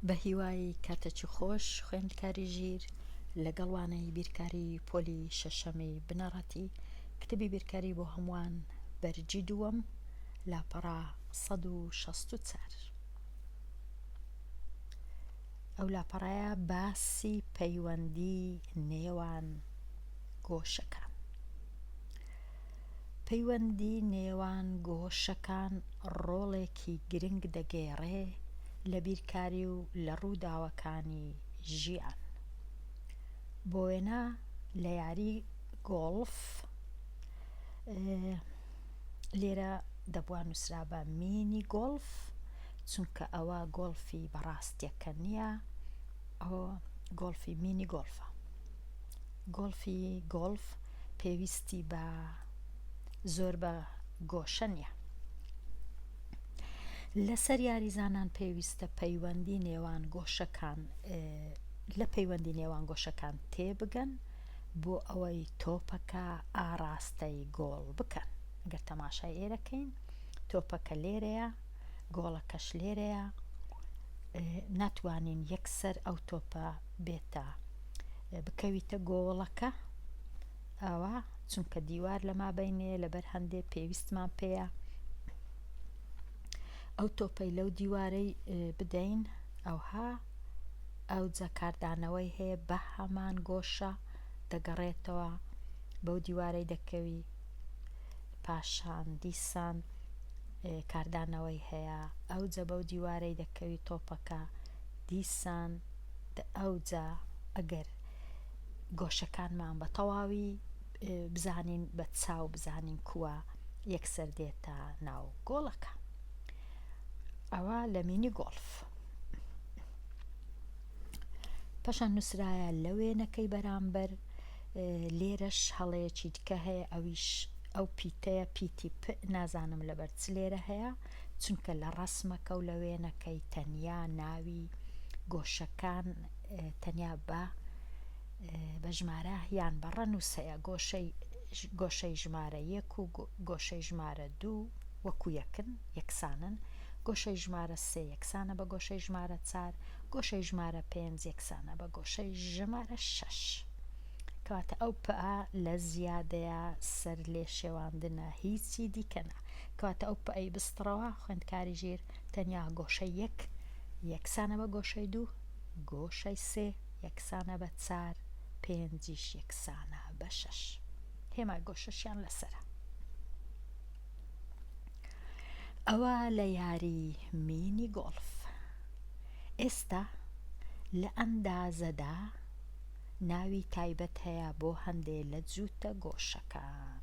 بە هیوای کاتێکی خۆش خوێندکاری ژیر لەگەڵ وانەی بیرکاری پۆلی شەشەمی بنەڕەتی کتێبی بیرکاری بۆ هەمووان بەرگی دووەم لاپەڕە 164 ئەو لاپەڕەیە باسی پەیوەندی نێوان گۆشەکان پەیوەندی نێوان گۆشەکان ڕۆڵێکی گرنگ دەگێڕێ لە بیرکاری و لە ڕووداوەکانی ژیان. بۆ وێنە لە یاری گۆڵف لێرە دەبوا نووسرابا مینی گۆڵف چونکە ئەوە گۆڵفی بەڕاستیەکە نییە ئەوە گۆڵفی مینی گۆڵفە. گۆڵفی گۆڵف پێویستی بە زۆر بە گۆشە نییە. لەسەر یاریزانان پێویستە پەیوەندی نێوان گۆشەکان لە پەیوەندی نێوان گۆشەکان تێبگەن بۆ ئەوەی تۆپەکە ئاراستەی گۆڵ بکەن. گەر تەماشای ئێرەکەین تۆپەکە لێرەیە گۆڵەکەش لێرەیە ناتوانین یەکسەر ئەو تۆپە بێتە بکەویتە گۆڵەکە ئاوا چونکە دیوار لە مابینێ لەبەر هەندێ پێویستمان پێیە ئەو تۆپەی لەو دیوارەی بدەین ئەوها ئەوجا کاردانەوەی هەیە بە هەمان گۆشە دەگەڕێتەوە بەو دیوارەی دەکەوی پاشان دیسان کاردانەوەی هەیە ئەوجە بەو دیوارەی دەکەوی تۆپەکە دیسان ئەوجا ئەگەر گۆشەکانمان بە تەواوی بزانین بە چاو بزانین کووە یەکسەر دێتە ناو گۆڵەکە ئەوە لە مینی گۆڵف پاشان نووسرایە لە وێنەکەی بەرامبەر لێرەش هەڵەیەکی دیکە هەیە ئەویش ئەو پیتەیە پیتی پ نازانم لەبەر چ لێرە هەیە چونکە لە ڕەسمەکە و لە وێنەکەی تەنیا ناوی گۆشەکان تەنیا بە بە ژمارە یان بە ڕەنووس هەیە گۆشەی گۆشەی ژمارە یەک و گۆشەی ژمارە دوو وەکو یەکن یەکسانن گۆشەی ژمارە سێ یەکسانە بە گۆشەی ژمارە چار گۆشەی ژمارە پێنج یەکسانە بە گۆشەی ژمارە شەش کەواتە ئەو پئ لە زیادەیە سەر لێ شێواندنە هیچی دیکە نا کەواتە ئەو پئەی بستڕەوە خوێندکاری ژیر تەنیا گۆشەی یەک یەکسانە بە گۆشەی دوو گۆشەی سێ یەکسانە بە چار پێنجیش یەکسانە بە شەش هێمای گۆشەشیان لەسەرە. ئەوە لە یاری مینی گۆڵف. ئێستا لە ئەندازەدا ناوی تایبەت هەیە بۆ هەندێ لە جووتە گۆشەکان.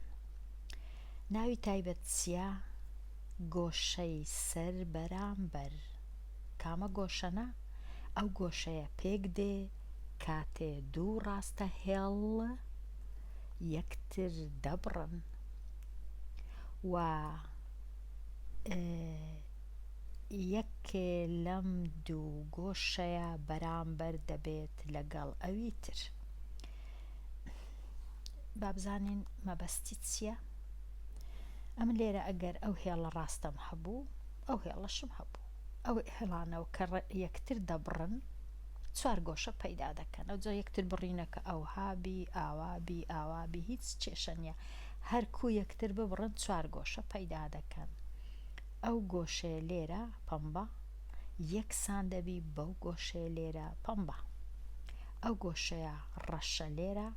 ناوی تایبەت چییە؟ گۆشەی سەر بەرامبەر. کامە گۆشەنە؟ ئەو گۆشەیە پێک دێ کاتێ دوو ڕاستە هێڵ یەکتر دەبڕن و یەکێ لەم دوو گۆشەیە بەرامبەر دەبێت لەگەڵ ئەوی تر. با بزانین مەبەستی چییە؟ ئەمن لێرە ئەگەر ئەو هێڵە ڕاستەم هەبوو ئەو هێڵەشم هەبوو ئەو هێڵانەوە کە یەکتر دەبڕن چوار گۆشە پەیدا دەکەن ئەوجا یەکتر بڕینەکە ئەوها بی ئاوا بی ئاوا بی هیچ کێشە نییە هەر کو یەکتر ببڕن چوار گۆشە پەیدا دەکەن ئەو گۆشەیە لێرە پەمبە یەکسان دەبی بەو گۆشەیە لێرە پەمبە ئەو گۆشەیە ڕەشە لێرە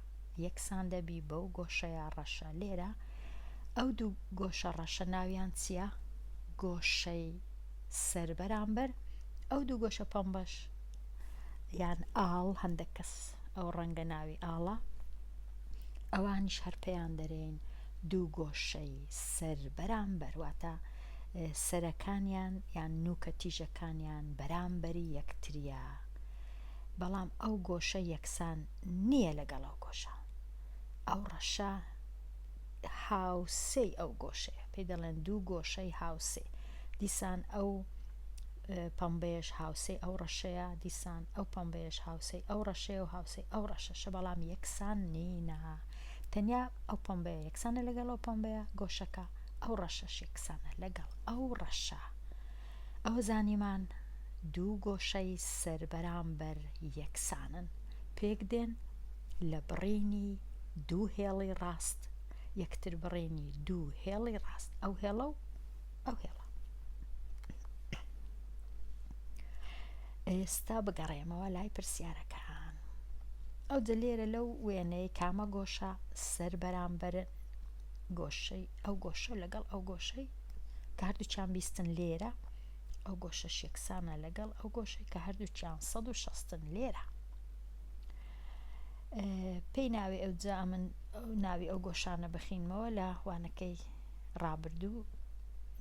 یەکسان دەبی بەو گۆشەیە ڕەشە لێرە ئەو دوو گۆشە ڕەشە ناویان چییە؟ گۆشەی سەر بەرامبەر ئەو دوو گۆشە پەمبەش یان ئاڵ هەندێک کەس ئەو ڕەنگە ناوی ئاڵە ئەوانیش هەر پێیان دەرێین دوو گۆشەی سەر بەرامبەر واتە سەرەکانیان یان نوکە تیژەکانیان بەرامبەری یەکتریە بەڵام ئەو گۆشە یەکسان نییە لەگەڵ ئەو گۆشە ئەو ڕەشە هاوسێی ئەو گۆشەیە پێی دەڵێن دوو گۆشەی هاوسێ دیسان ئەو پەمبەیەش هاوسێی ئەو ڕەشەیە دیسان ئەو پەمبەیەش هاوسێی ئەو ڕەشەیە و هاوسێی ئەو ڕەشەشە بەڵام یەکسان نینە تەنیا ئەو پەمبەیە یەکسانە لەگەڵ ئەو پەمبەیە گۆشەکە ئەو ڕەشەش یەکسانە لەگەڵ ئەو ڕەشە ئەوە زانیمان. دوو گۆشەی سەر بەرامبەر یەکسانن، پێک دێن لە بڕینی دوو هێڵی ڕاست، یەکتر بڕینی دوو هێڵی ڕاست، ئەو هێڵە و ئەو هێڵە. ئێستا بگەڕێمەوە لای پرسیارەکان. ئەوجە لێرە لەو وێنەی کامە گۆشە سەر بەرامبەرن گۆشەی ئەو گۆشە لەگەڵ ئەو گۆشەی کە هەردووکیان بیستن لێرە ئەو گۆشەش یەکسانە لەگەڵ ئەو گۆشەی کە هەردووکیان 160 لێرە پێی ناوی ئەوجا ئەمن ناوی ئەو گۆشانە بخینمەوە لە وانەکەی ڕابردوو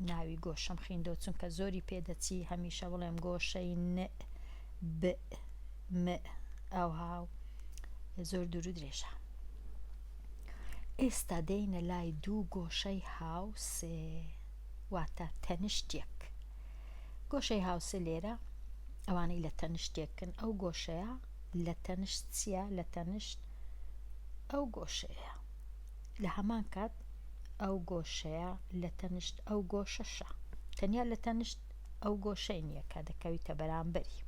ناوی گۆشەم خیندەوە چونکە زۆری پێدەچی هەمیشە بڵێم گۆشەی ن ب م ئەوها و زۆر دوور و درێژە ئێستا دێینە لای دوو گۆشەی هاوسێ واتە تەنیشت یەک. گۆشەی هاوسێ لێرە ئەوانەی لە تەنیشت یەکن ئەو گۆشەیە لە تەنیشت چییە؟ لە تەنیشت ئەو گۆشەیە. لە هەمان کات ئەو گۆشەیە لە تەنیشت ئەو گۆشەشە. تەنیا لە تەنیشت ئەو گۆشەی نییە کە دەکەویتە بەرامبەری.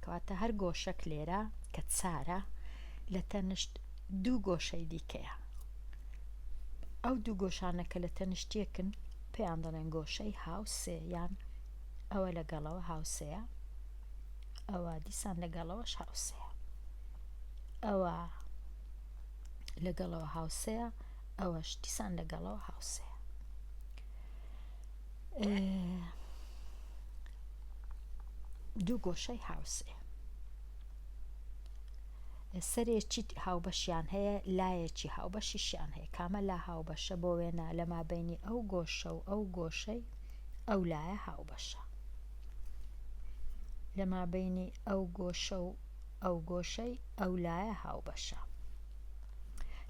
کەواتە هەر گۆشەک لێرە کە چارە لە تەنشت دوو گۆشەی دیکەیە. ئەو دوو گۆشانە کە لە تەنیشت یەکن پێیان دەڵێن گۆشەی هاوسێ یان ئەوە لەگەڵەوە هاوسێیە ئەوە دیسان لەگەڵەوەش هاوسێیە ئەوە لەگەڵەوە هاوسێیە ئەوەش دیسان لەگەڵەوە هاوسێیە دوو گۆشەی هاوسێ سەرێکی هاوبەشیان هەیە لایەکی هاوبەشیشیان هەیە کامە لا هاوبەشە بۆ وێنە لە مابینی ئەو گۆشە و ئەو گۆشەی ئەو لایە هاوبەشە لە مابینی ئەو گۆشە و ئەو گۆشەی ئەو لایە هاوبەشە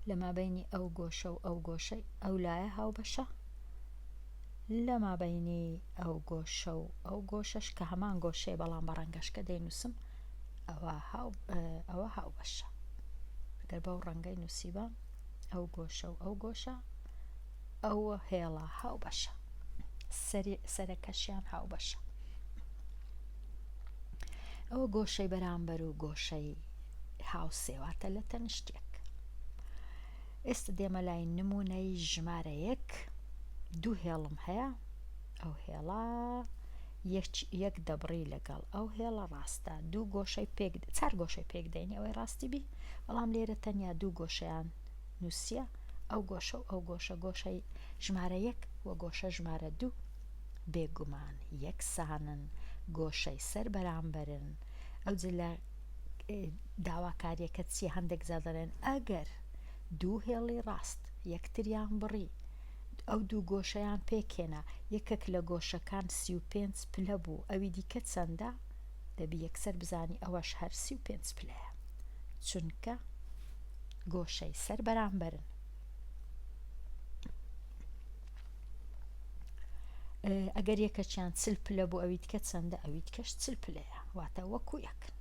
لە مابینی ئەو گۆشە و ئەو گۆشەی ئەو لایە هاوبەشە لە مابەینی ئەو گۆشە و ئەو گۆشەش کە هەمان گۆشەیە بەڵام بە ڕەنگەشکە دەینووسم ئەوە هاو ئەوە هاوبەشە ئەگەر بەو ڕەنگەی نووسیبام ئەو گۆشە و ئەو گۆشە ئەو هێڵە هاوبەشە سەرەکەشیان هاوبەشە ئەوە گۆشەی بەرامبەر و گۆشەی هاوسێواتە لە تەنیشتێک ئێستا دێمە لای نمونەی ژمارە یەک دوو هێڵم هەیە ئەو هێڵە یەک دەبڕی لەگەڵ ئەو هێڵە ڕاستە دوو گۆشەی پێک چار گۆشەی پێک دێنی ئەوەی ڕاستی بی بەڵام لێرە تەنیا دوو گۆشەیان نووسیە ئەو گۆشە و ئەو گۆشە گۆشەی ژمارە یەک و گۆشە ژمارە دوو بێگومان یەکسانن گۆشەی سەر بەرامبەرن ئەو جلە داواکاریەکە چیە هەندێک جار دەڵێن ئەگەر دوو هێڵی ڕاست یەکتریان بڕی ئەو دوو گۆشەیان پێکهێنا یەکێک لە گۆشەکان 35 پلە بوو ئەوی دیکە چەندە دەبی یەکسەر بزانی ئەوەش هەر 35 پلەیە چونکە گۆشەی سەر بەرامبەرن ئەگەر یەکەکیان چل پلە بوو ئەوی دیکە چەندە ئەوی دیکەش چل پلەیە واتە وەکو یەکن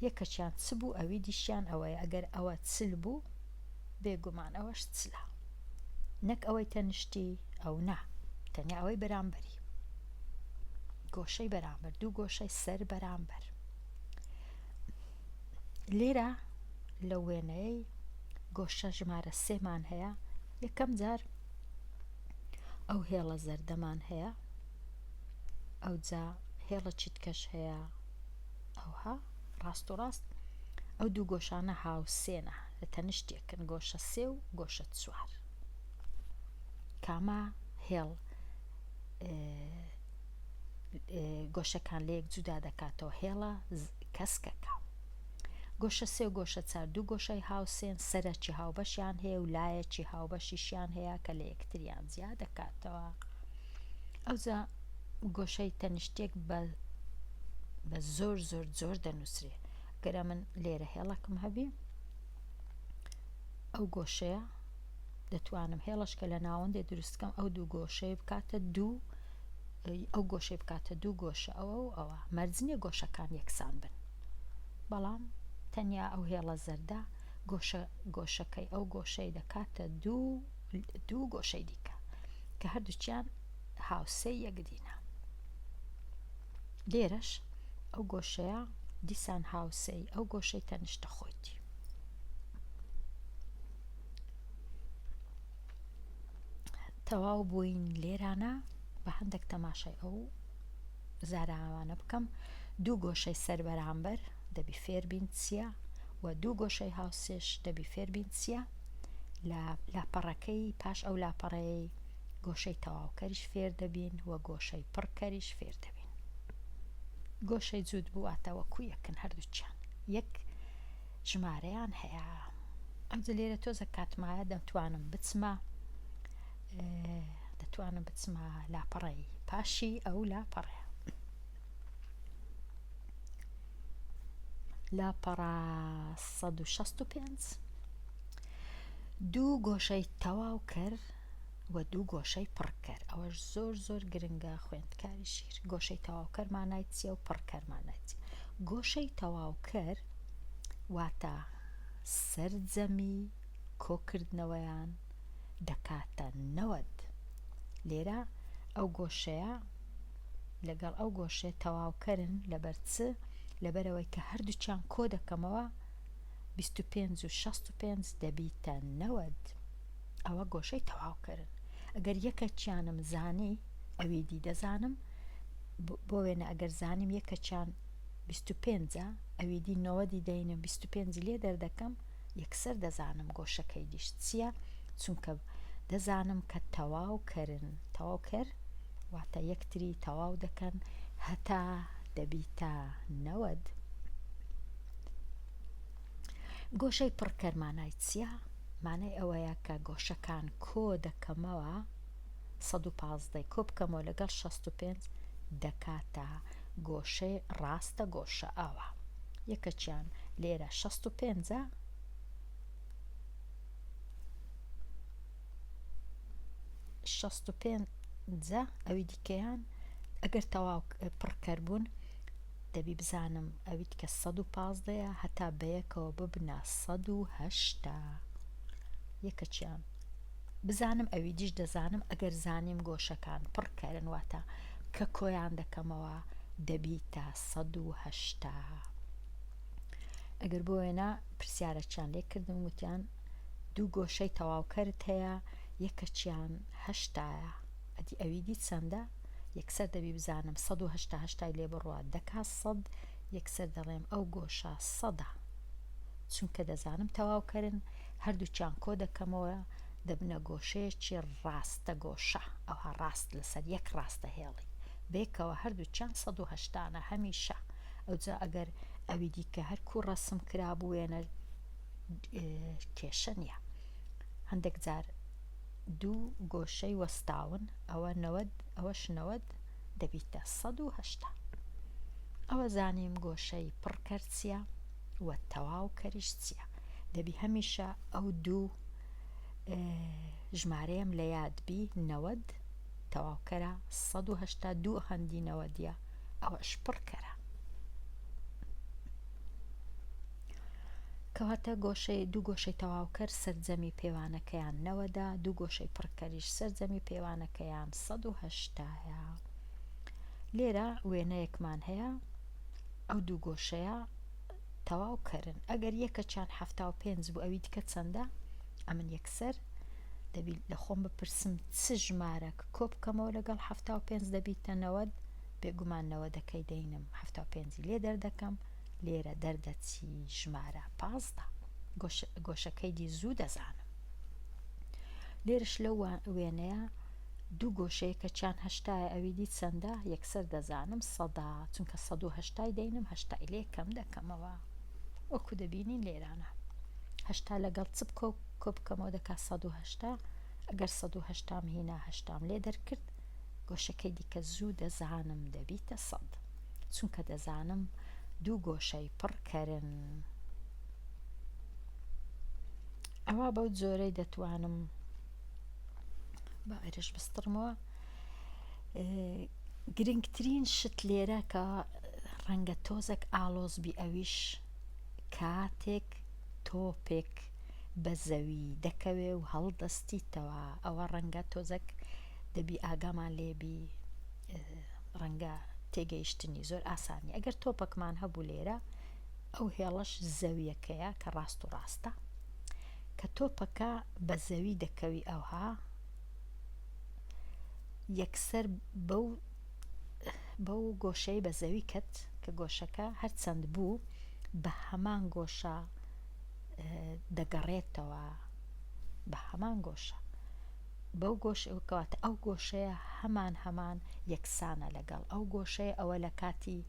یەکەکیان چ بوو ئەوی دیشیان ئەوەیە ئەگەر ئەوە چل بوو بێگومان ئەوەش چلە نەک ئەوەی تەنیشتی ئەو نا تەنیا ئەوەی بەرامبەری گۆشەی بەرامبەر دوو گۆشەی سەر بەرامبەر لێرە لە وێنەیەی گۆشە ژمارە سێمان هەیە یەکەم جار ئەو هێڵە زەردەمان هەیە ئەوجا هێڵە چیتکەش هەیە ئەوها ڕاست و ڕاست ئەو دوو گۆشانە هاوسێنە لە تەنیشتێکن گۆشە سێ و گۆشە چوار کامە هێڵ گۆشەکان لە یەک جودا دەکاتەوە هێڵە کەسکەکە گۆشە سێ و گۆشە چار دوو گۆشەی هاوسێن سەرەکی هاوبەشیان هەیە و لایەکی هاوبەشیشیان هەیە کە لە یەکتریان جیا دەکاتەوە ئەوجا گۆشەی تەنیشتێک بە بە زۆر زۆر زۆر دەنووسرێ گەرە من لێرە هێڵەکم هەبی ئەو گۆشەیە دەتوانم هێڵش کە لە ناوەندێ دروستکەم ئەو دوو گۆشەیە بکاتە دوو ئەو گۆشەی بکاتە دوو گۆشە ئەوە و ئەوە مەرج نییە گۆشەکان یەکسان بن بەڵام تەنیا ئەو هێڵە زەردە گۆشە گۆشەکەی ئەو گۆشەی دەکاتە دوو دوو گۆشەی دیکە کە هەردووکیان هاوسێی یەکدینە. لێرەش ئەو گۆشەیە دیسان هاوسێی ئەو گۆشەی تەنیشتە خۆیتی. تەواو بووین لێرانە بە هەندێک تەماشای ئەو زاراوانە بکەم دوو گۆشەی سەر بەرامبەر دەبی فێربین چییە و دوو گۆشەی هاوسێش دەبی فێربین چییە لە لاپەڕەکەی پاش ئەو لاپەڕەیەی گۆشەی تەواوکەریش فێر دەبین و گۆشەی پڕکەریش فێر دەبین گۆشەی جووت بوو واتە وەکو یەکن هەردووکیان یەک ژمارەیان هەیە ئەمجا لێرە تۆزە کاتمایە دەتوانم بچمە دەتوانم بچمە لاپەڕەی پاشی ئەو لاپەڕەیە لاپەڕە 165 دوو گۆشەی تەواو کەر و دوو گۆشەی پڕکەر ئەوەش زۆر زۆر گرنگە خوێندکاری ژیر گۆشەی تەواوکەر مانای چییە و پڕکەر مانای چییە گۆشەی تەواوکەر واتە سەرجەمی کۆکردنەوەیان دەکاتە 90 لێرە ئەو گۆشەیە لەگەڵ ئەو گۆشەیە تەواوکەرن لەبەر چ لەبەرەوەی کە هەردووکیان کۆ دەکەمەوە 25 و 65 دەبیتە 90 ئەوە گۆشەی تەواوکەرن ئەگەر یەکەکیانم زانی ئەوی دی دەزانم بۆ وێنە ئەگەر زانیم یەکەکیان 25 ە ئەوی دی نەوەدی دەینم 25 لێ دەردەکەم یەکسەر دەزانم گۆشەکەی دیش چییە چونکە دەزانم کە تەواو کەرن تەواو کەر واتە یەکتری تەواو دەکەن هەتا دەبیتە 90 گۆشەی پڕکەر مانای چییە؟ مانای ئەوەیە کە گۆشەکان کۆ دەکەمەوە 115 ی کۆ بکەمەوە لەگەڵ 65 دەکاتە گۆشەی ڕاستە گۆشە ئاوا یەکەکیان لێرە 65 ە 65 ئەوی دیکەیان ئەگەر تەواو پڕکەر بوون دەبی بزانم ئەوی دیکە 115 یە هەتا بەیەکەوە ببنە 180 یەکەکیان بزانم ئەوی دیش دەزانم ئەگەر زانیم گۆشەکان پڕکەرن واتە کە کۆیان دەکەمەوە دەبیتە 180 ئەگەر بۆ وێنە پرسیارەکیان لێ کردم وتیان دوو گۆشەی تەواوکەرت هەیە یەکەکیان هەشتایە ئەدی ئەوی دی چەندە یەکسەر دەبی بزانم 180 هەشتای لێ بڕوا دەکا سەد یەکسەر دەڵێم ئەو گۆشە سەدە چونکە دەزانم تەواوکەرن هەردووکیان کۆ دەکەمەوە دەبنە گۆشەیەکی ڕاستە گۆشە ئەوها ڕاست لەسەر یەک ڕاستە هێڵی بێکەوە هەردووکیان 180 نە هەمیشە ئەوجا ئەگەر ئەوی دیکە هەر کو ڕەسم کرابوو وێنە کێشە نییە هەندێک جار دوو گۆشەی وەستاون ئەوە 90 ئەوەش 90 دەبیتە 180 ئەوە زانیم گۆشەی پڕکەر چییە و تەواو کەریش چییە دەبی هەمیشە ئەو دوو ژمارەیەم لە یاد بی 90 تەواوکەرە 182 هەندی نەوەدیە ئەوەش پڕکەرە کەواتە گۆشەی دوو گۆشەی تەواوکەر سەرجەمی پێوانەکەیان نەوەدە دوو گۆشەی پڕکەریش سەرجەمی پێوانەکەیان 180یە لێرە وێنەیەکمان هەیە ئەو دوو گۆشەیە تەواو کەرن ئەگەر یەکەکیان 75 بوو ئەوی دیکە چەندە ئەمن یەکسەر دەبی لە خۆم بپرسم چ ژمارەک کۆ بکەمەوە لەگەڵ 75 دەبیتە 90 بێگومان نەوەدەکەی دەینم 75 لێ دەردەکەم لێرە دەردەچی ژمارە 15 گۆشەکەی دی زوو دەزانم لێرش لەو وێنەیە دوو گۆشەیە کە چیان هەشتایە ئەوی دی چەندە یەکسەر دەزانم سەدا چونکە سەد و هەشتای دەینم هەشتای لێ کەم دەکەمەوە وەکو دەبینین لێرانە هەشتا لەگەڵ چ بکۆ کۆ بکەمەوە دەکا سەد و هەشتا ئەگەر سەد و هەشتام هینا هەشتام لێ دەرکرد گۆشەکەی دیکە زوو دەزانم دەبیتە سەد چونکە دەزانم دوو گۆشەی پڕکەرن ئەوا بەو جۆرەی دەتوانم با ئێرەش بستڕمەوە گرنگترین شت لێرە کە ڕەنگە تۆزێک ئاڵۆز بی ئەویش کاتێک تۆپێک بە زەوی دەکەوێ و هەڵدەستیتەوە ئەوە ڕەنگە تۆزێک دەبی ئاگامان لێبی ڕەنگە. تێگەیشتنی زۆر ئاسانی ئەگەر تۆپەکمان هەبوو لێرە ئەو هێڵەش زەویەکەیە کە ڕاست و ڕاستە کە تۆپەکە بە زەوی دەکەوی ئەوها یەکسەر بەو بەو گۆشەی بە زەوی کەت کە گۆشەکە هەرچەند بوو بە هەمان گۆشە دەگەڕێتەوە بە هەمان گۆشە بەو گۆش کەواتە ئەو گۆشەیە هەمان هەمان یەکسانە لەگەڵ ئەو گۆشەیە ئەوە لە کاتی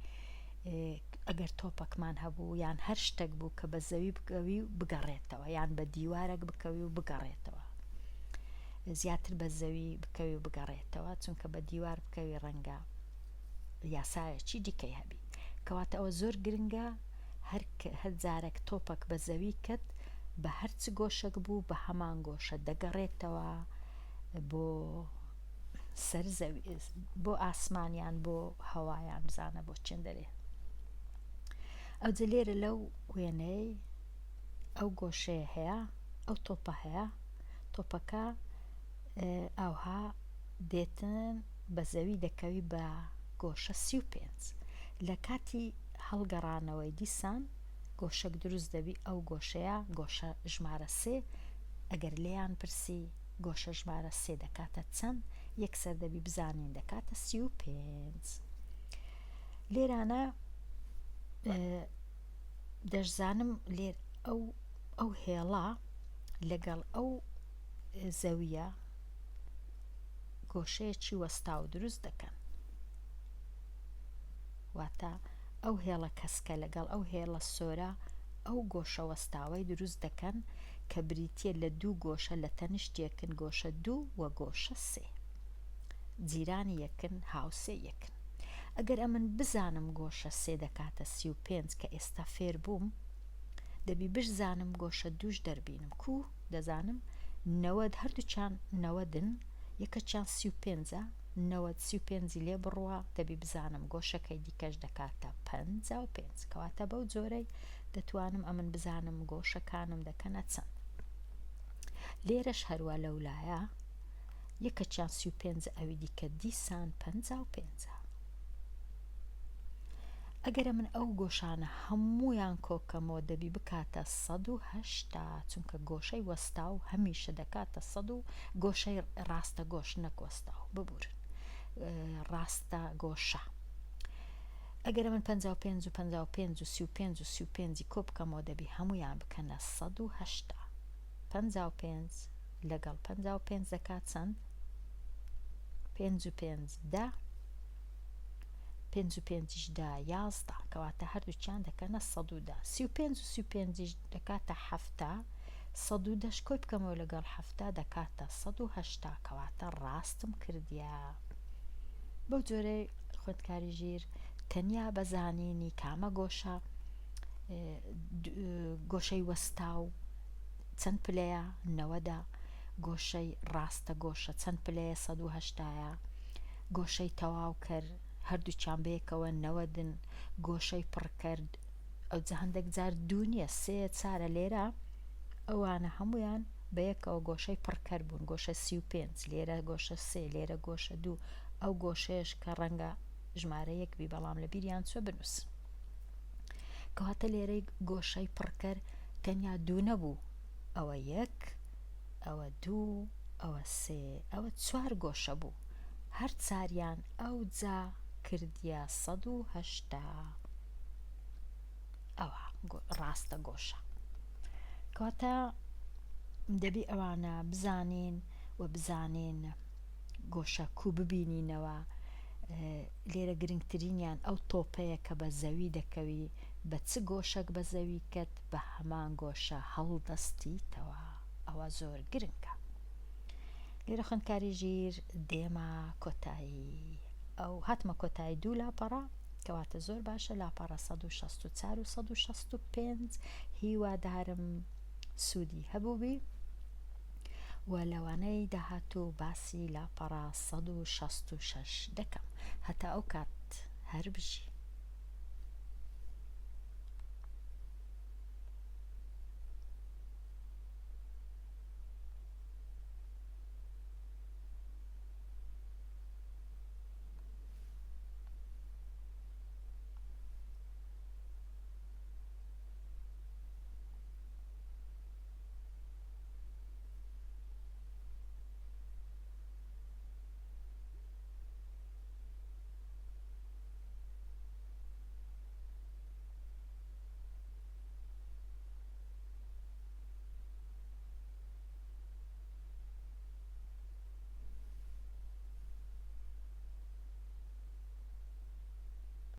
ئەگەر تۆپەکمان هەبوو یان هەر شتێک بوو کە بە زەوی بکەوی و بگەڕێتەوە یان بە دیوارێک بکەوی و بگەڕێتەوە زیاتر بە زەوی بکەوی و بگەڕێتەوە چونکە بە دیوار بکەوی ڕەنگە یاسایەکی دیکەی هەبی کەواتە ئەوە زۆر گرنگە هەر هەر جارێک تۆپەک بە زەوی کەت بە هەرچ گۆشەک بوو بە هەمان گۆشە دەگەڕێتەوە بۆ سەر زەوی بۆ ئاسمانیان بۆ هەوایان بزانە بۆ چێندەرێ ئەوجە لێرە لەو وێنەی ئەو گۆشەیە هەیە ئەو تۆپە هەیە تۆپەکە ئاوها دێتن بە زەوی دەکەوی بە گۆشە 35 لە کاتی هەڵگەڕانەوەی دیسان گۆشەک دروست دەبی ئەو گۆشەیە گۆشە ژمارە سێ ئەگەر لێیان پرسی گۆشە ژمارە سێ دەکاتە چەند یەکسەر دەبی بزانین دەکاتە 35 لێرانە دەشزانم لێر ئەو ئەو هێڵە لەگەڵ ئەو زەویە گۆشەیەکی وەستاو دروست دەکەن واتە ئەو هێڵە کەسکە لەگەڵ ئەو هێڵە سۆرە ئەو گۆشە وەستاوەی دروست دەکەن کە بریتیە لە دوو گۆشە لە تەنیشت یەکن گۆشە دوو و گۆشە سێ جیرانی یەکن هاوسێ یەکن ئەگەر ئەمن بزانم گۆشە سێ دەکاتە 35 کە ئێستا فێر بووم دەبی بشزانم گۆشە دووش دەربینم کو دەزانم 90 هەردووچان نەوەدن یەکەچیان 35 90 35ی لێ بڕوا دەبی بزانم گۆشەکەی دیکەش دەکاتە 55 کەواتە بەو جۆرەی دەتوانم ئەمن بزانم گۆشەکانم دەکەنە چەند لێرەش هەروە لەولایە یەکەچیان 35 ئەوی دیکە دیسان 55 ئەگەرە من ئەو گۆشانە هەموویان کۆکەمەوە دەبی بکاتە 180 چونکە گۆشەی وەستاو هەمیشە دەکاتە سەد و گۆشەی ڕاستە گۆش نەک وەستاو ببورن ڕاستە گۆشە ئەگەر من 55 و 55 و 35 و 35 کۆ بکەمەوە دەبی هەمویان بکەنە 180 55 لەگەڵ 55 دەکات چەند؟ 5 و 5 دە پێنج و پێنجیش دە 11 کەواتە هەردووکیان دەکەنە 110 35 و 35 دەکاتە هەفتا 110 کۆی بکەمەوە لەگەڵ هەفتا دەکاتە 180 کەواتە ڕاستم کردیا بەو جۆرەی خوێندکاری ژیر تەنیا بە زانینی کامە گۆشە گۆشەی وەستاو چەند پلەیە نەوەدە گۆشەی ڕاستە گۆشە چەند پلەیە 180 گۆشەی تەواو کەر هەردووکیان بەیەکەوە نەوەدن گۆشەی پڕکەر ئەوجا هەندێک جار دوو نییە سێ چارە لێرە ئەوانە هەمویان بەیەکەوە گۆشەی پڕکەر بوون گۆشە 35 لێرە گۆشە سێ لێرە گۆشە دوو ئەو گۆشەیەش کە ڕەنگە ژمارە یەک بی بەڵام لە بیریان چوە بنووسن کەواتە لێرەی گۆشەی پڕکەر تەنیا دوو نەبوو ئەوە یەک ئەوە دوو ئەوە سێ ئەوە چوار گۆشە بوو هەر چاریان ئەوجا کردیە 180 ئەوە ڕاستە گۆشە کەواتە دەبی ئەوانە بزانین و بزانین گۆشە کو ببینینەوە لێرە گرنگترینیان ئەو تۆپەیە کە بە زەوی دەکەوی بە چ گۆشەک بە زەوی کەت بە هەمان گۆشە هەڵدەستیتەوە ئەوە زۆر گرنگە لێرە خوێندکاری ژیر دێمە کۆتایی ئەو هاتمە کۆتایی دوو لاپەڕە کەواتە زۆر باشە لاپەڕە 164 و 165 هیوادارم سوودی هەبووبی و لەوانەی داهاتوو باسی لاپەڕە 166 دەکەم هەتا ئەو کات هەر بژی.